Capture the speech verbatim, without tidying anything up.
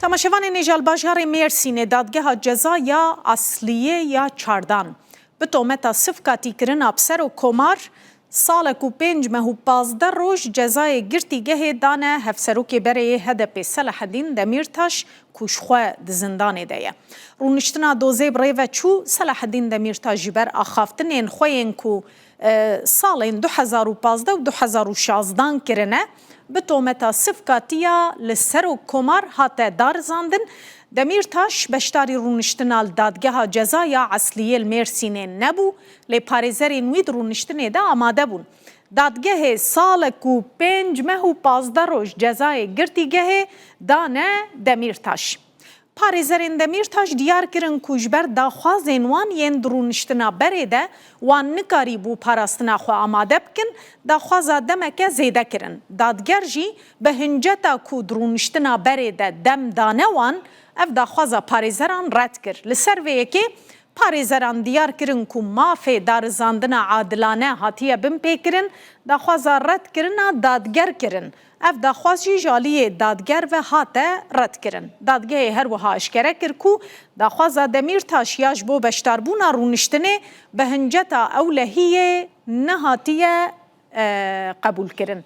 Temaşevanên hêja, li bajarê Mêrsînê Dadgeha Ceza ya Esliyê ya Çardan bi tometa sifkatîkirina bi serok komar salek û pênc meh û pazdeh roj cezayê girtîgehê dane hevserokê berê yê H D P Selahedîn Demîrtaş, ku ji xwe di zindanê de ye. Rûniştina dozê bi rê ve çû, Selahedîn Demîrtaş ji ber axaftinên xwe yên ku, e, salên du hezar û pazdeh û du hezar û şazdan kirine, bi tometa sifkatiya li serok komar hate darizandin. Demîrtaş beşdarî rûniştina li Dadgeha Ceza ya Esliyê li Mêrsînê nebû, lê parêzerên wî di rûniştinê de amade bûn. Dadgehê salek û pênc meh û pazdeh roj cezayê girtîgehê dane Demîrtaş. Parêzerên Demîrtaş diyar kirin ku ji ber daxwazên wan yên di rûniştina berê de wan nikarîbû parastina xwe amade bikin, daxwaza demeke zêde kirin. Dadger jî bi hinceta ku di rûniştina berê de dem dane wan, ev daxwaza parêzeran red kir. Li ser vê yekê parêzeran diyar kirin ku mafê darizandina adilane hatiye binpêkirin, daxwaza redkirina dadger kirin. Ev daxwaz jî ji aliyê dadger ve hate redkirin. Dadgehê her wiha eşkere kir ku daxwaza Demîrtaş ya ji bo beşdarbûna rûniştinê bi hinceta ewlehiyê nehatiye, e, qebûlkirin.